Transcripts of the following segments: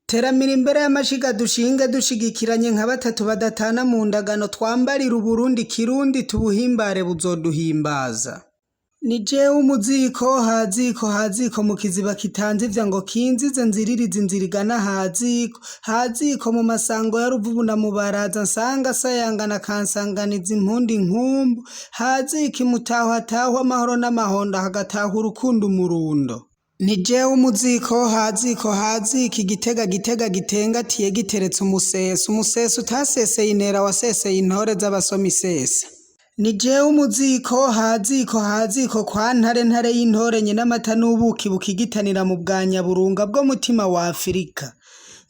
Teramira imbere y'amashiga dushinge dushigikiranye nka batatu badatana mu ndagano twambarire Uburundi kirundi tubuhimbare buzoduhimbaza. Ni jewe umuziko haziko haziko mu kiziba kitanzivya ngo kinzize nziririze inzira igana haziko haziko mu masango ya Ruvubu na Mubaraza nsanga asayangana akansanganiza impundu inkumbu haziko imutaho hatahwa amahoro n'amahondo hagatahwa urukundo umurundo. Ni jewe umuziko haziko haziko igitega gitega gitengatiye giteretse umuseso umuseso utaseseye intera waseseye intore z'abasoma isesa. Ni jewe umuziko haziko haziko kwa ntare ntare y'intore nyinamata n'ubuki bukigitanira mu bwa nyaburunga bwo mutima wa Afurika.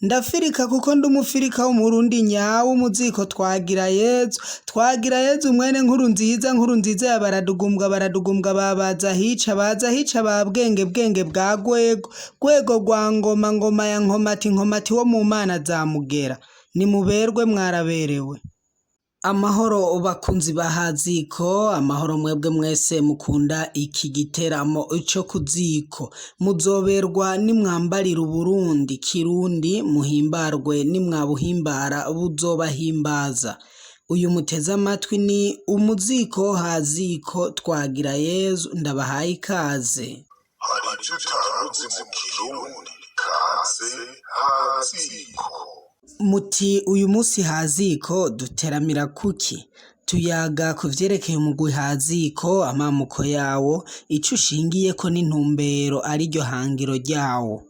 Ndafirika kuko ndi umufirika w'umurundi nyawe umuziko twagira Yezu twagira Yezu mwene nkuru nziza nkuru nziza ya baradugumbwa baradugumbwa babaza hica baza hica ba bwenge bwenge bwa gwego gwego rwa ngoma ngoma ya nkomati nkomati wo mu mana za mugera nimuberwe mwaraberewe. Amahoro bakunzi ba Haziko, amahoro mwebwe mwese mukunda iki giteramo co ku ziko, muzoberwa nimwambarira Uburundi kirundi muhimbarwe nimwabuhimbara buzobahimbaza. Uyu muteze amatwi ni umuziko Haziko twagira Yezu ndabahaye ikaze. Hari ivyo utaruzi mu Kirundi kaze Haziko. Muti uyu musi Haziko duteramira kuki? Tuyaga ku vyerekeye umugwi Haziko, amamuko yawo, ico ushingiyeko n'intumbero ariryo hangiro ryawo.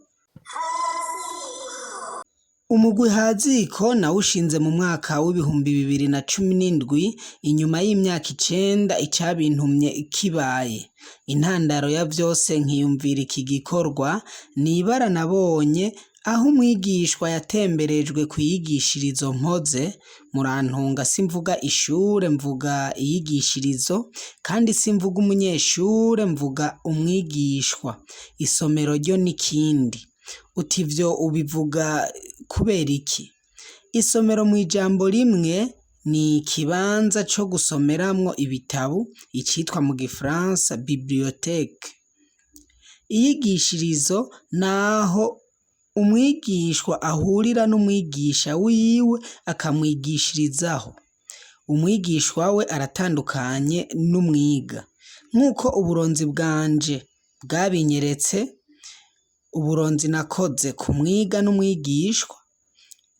Umugwi Haziko nawushinze mu mwaka w'2017 inyuma y'imyaka 9 icabintumye kibaye. Intandaro ya vyose nkiyumvira iki gikorwa ni ibara nabonye aho umwigishwa yatemberejwe kw'iyigishirizo mpoze, murantunga simvuga ishure mvuga iyigishirizo, kandi simvuga umunyeshure mvuga umwigishwa, isomero ryo n'ikindi. Uti ivyo ubivuga kubera iki? Isomero mw'ijambo rimwe ni ikibanza co gusomeramwo ibitabu, icitwa mu gifaransa bibliothèque. Iyigishirizo naho umwigishwa ahurira n'umwigisha wiwe akamwigishirizaho. Umwigishwa we aratandukanye n'umwiga. Nk'uko uburonzi bwanje bwabinyeretse, uburonzi nakoze ku mwiga n'umwigishwa,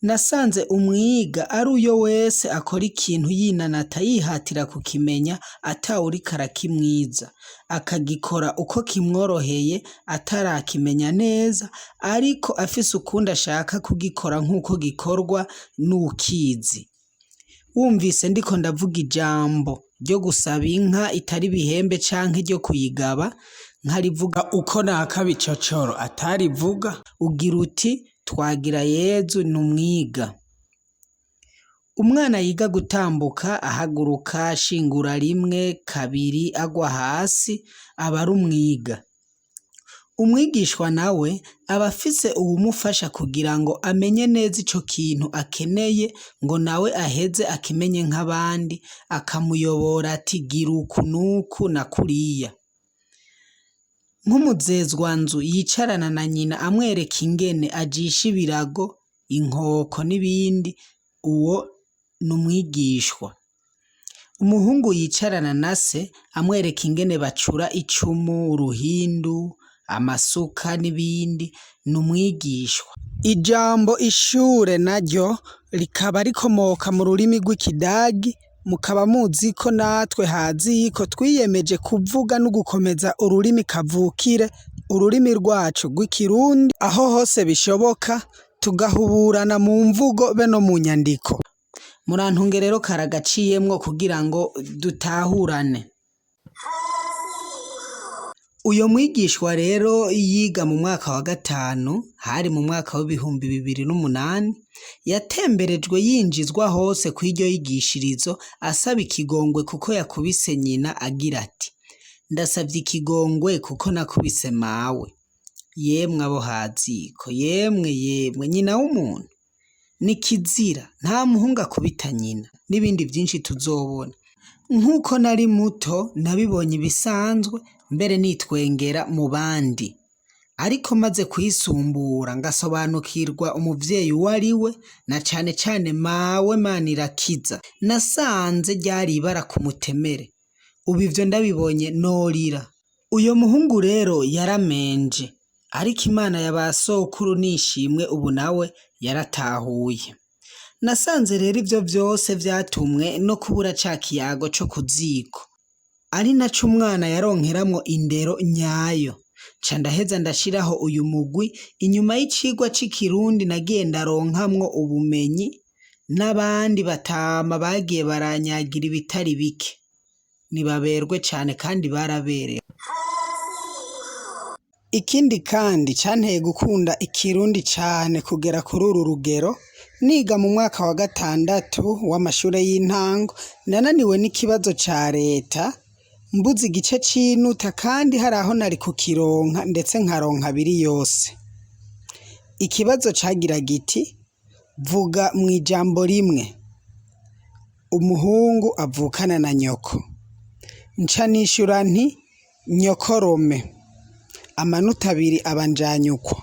nasanze umwiga ari uyo wese akora ikintu yinanata yihatira kukimenya atawuriko arakimwiza, akagikora uko kimworoheye atarakimenya neza ariko afise ukundi ashaka kugikora nk'uko gikorwa n'uwukizi. Wumvise ndiko ndavuga ijambo ryo gusaba inka itari ibihembe canke ryo kuyigaba, nkarivuga uko nakabicocoro atarivuga, ugira uti twagira Yezu ni umwiga. Umwana yiga gutambuka ahaguruka ashingura rimwe kabiri agwa hasi aba ari umwiga. Umwigishwa nawe aba afise uwumufasha kugira ngo amenye neza ico kintu akeneye ngo nawe aheze akimenye nk'abandi, akamuyobora ati gira uku n'uku na kuriya. Nk'umuzezwanzu yicarana na nyina amwereka ingene ajisha ibirago, inkoko n'ibindi, uwo ni umwigishwa. Umuhungu yicarana na se amwereka ingene bacura icumu, uruhindu, amasuka n'ibindi, ni umwigishwa. Ijambo ishure naryo rikaba rikomoka mu rurimi rw'ikidagi, mukaba muzi ko natwe Haziko twiyemeje kuvuga no gukomeza ururimi kavukire, ururimi rwacu rw'ikirundi, aho hose bishoboka tugahuburana mu mvugo be no mu nyandiko. Murantunge rero karagaciyemwo kugira ngo dutahurane. Uyo mwigishwa rero yiga mu mwaka wa gatanu, hari mu mwaka w'2008, yatemberejwe yinjizwa hose kw'iryo yigishirizo asaba ikigongwe kuko yakubise nyina agira ati ndasavye ikigongwe kuko nakubise mawe. Yemwe abo Haziko, yemwe yemwe nyina w'umuntu ni kizira, nta muhungu akubita nyina n'ibindi vyinshi tuzobona. Nk'uko nari muto nabibonye ibisanzwe mbere nitwengera mu bandi. Ariko maze kwisumbura ngasobanukirwa umuvyeyi uwo ari we, na cane cane mawe Manirakiza, nasanze ryari ibara ku mutemere. Ubu ivyo ndabibonye norira. Uyo muhungu rero yaramenje, ariko Imana ya ba sokuru nishimwe ubu nawe yaratahuye. Nasanze rero ivyo vyose vyatumwe no kubura ca kiyago co ku ziko, ari naco umwana yaronkeramwo indero nyayo. Nca ndaheza ndashiraho uyu mugwi, inyuma y'icigwa c'ikirundi nagiye ndaronkamwo ubumenyi, n'abandi batama bagiye baranyagira ibitari bike. Nibaberwe cane kandi baraberewe. Ikindi kandi canteye gukunda ikirundi cane kugera kuri uru rugero, niga mu mwaka wa gatandatu w'amashure y'intango, nananiwe n'ikibazo ca leta, mbuze igice c'inuta kandi hari aho nari kukironka ndetse nkaronka abiri yose. Ikibazo cagira giti: vuga mw'ijambo rimwe umuhungu avukana na nyoko. Nca nishura nti nyokorome. Amanota abiri aba anjanye uko.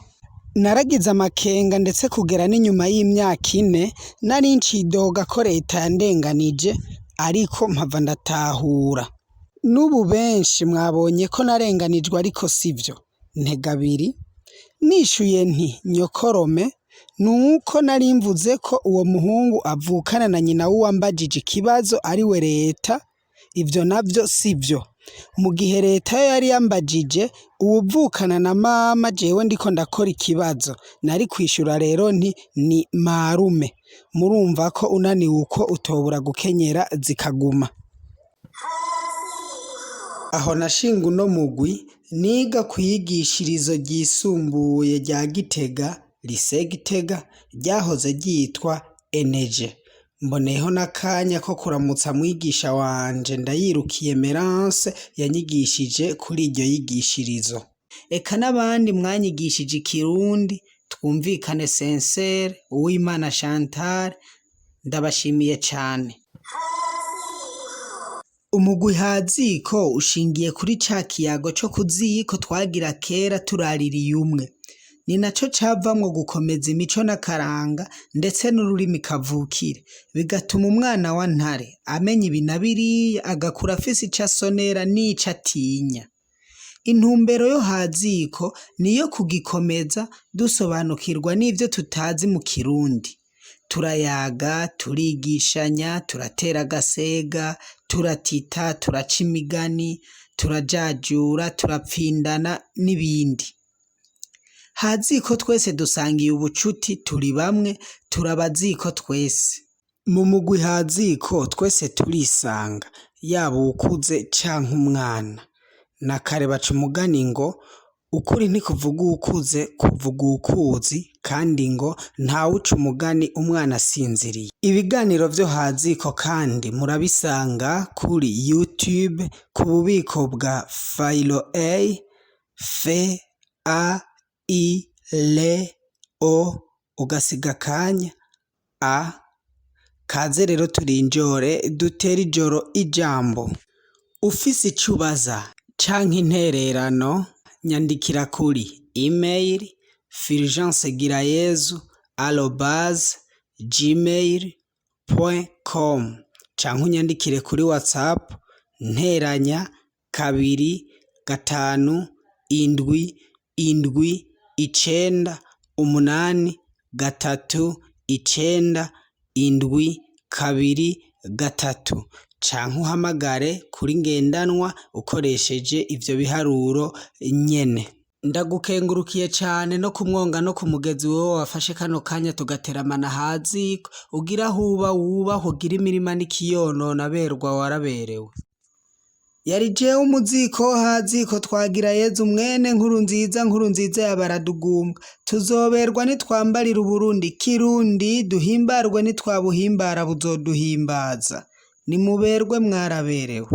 Naragize amakenga ndetse kugera n'inyuma y'imyaka ine nari ncidoga ko leta yandenganije, ariko mpava ndatahura. N'ubu benshi mwabonye ko narenganijwe ariko sivyo. Ntega abiri, nishuye nti nyokorome, nuko nari mvuze ko uwo muhungu avukana na nyina w'uwambajije ikibazo ariwe leta, ivyo navyo sivyo. Mu gihe leta yo yari yambajije uwuvukana na mama jewe ndiko ndakora ikibazo, nari kwishura rero nti ni marume. Murumva ko unaniwe uko utobura gukenyera zikaguma. Aho nashinga uno mugwi, niga kw'iyigishirizo ryisumbuye rya Gitega, Lycée Gitega, ryahoze ryitwa Eneje. Mboneyeho n'akanya ko kuramutsa mwigisha wanje Ndayirukiye Emerance yanyigishije kuri iryo yigishirizo. Eka n'abandi mwanyigishije ikirundi, twumvikane Sincere, Uwimana Chantal, ndabashimiye cane. Umugwi Haziko ushingiye kuri ca kiyago co ku ziko twagira kera turaririye umwe. Ni naco cavamwo gukomeza imico n'akaranga ndetse n'ururimi kavukire, bigatuma umwana wa Ntare amenya ibi na biriya agakura afise ico asonera n'ico atinya. Intumbero yo Haziko niyo kugikomeza dusobanukirwa n'ivyo tutazi mu kirundi. Turayaga, turigishanya, turatera agasega, turatita, turaca imigani, turajajura, turapfindana n'ibindi. Haziko twese dusangiye ubucuti, turi bamwe, turabaziko twese. Mu mugwi Haziko twese turisanga, yaba uwukuze canke umwana. Na kare baca umugani ngo ukuri ntikuvuga uwukuze kuvuga uwukuzi, kandi ngo ntawuca umugani umwana asinziriye. Ibiganiro vyo Haziko kandi murabisanga kuri YouTube ku bubiko bwa Fayilo A, F A I L O ugasiga akanya A. Kaze rero turinjore dutere ijoro ijambo. Ufise ico ubaza canke intererano, nyandikira kuri email fulgence girayezu@gmail.com canke unyandikire kuri WhatsApp nteranya 2 5 7 7 9 8 3 9 7 2 3 canke uhamagare kuri ngendanwa ukoresheje ivyo biharuro nyene. Ndagukengurukiye cane no kumwonga no ku mugezi wewe wafashe kano kanya tugateramana Haziko, ugira aho uba wubahwe, ugira imirima n'ikiyonona berwa waraberewe. Yari jewe umuziko wo Haziko Twagirayezu mwene Nkurunziza, Nkurunziza ya Baradugumbwa. Tuzoberwa nitwambarira Uburundi kirundi, duhimbarwe nitwabuhimbara buzoduhimbaza. Nimuberwe mwaraberewe.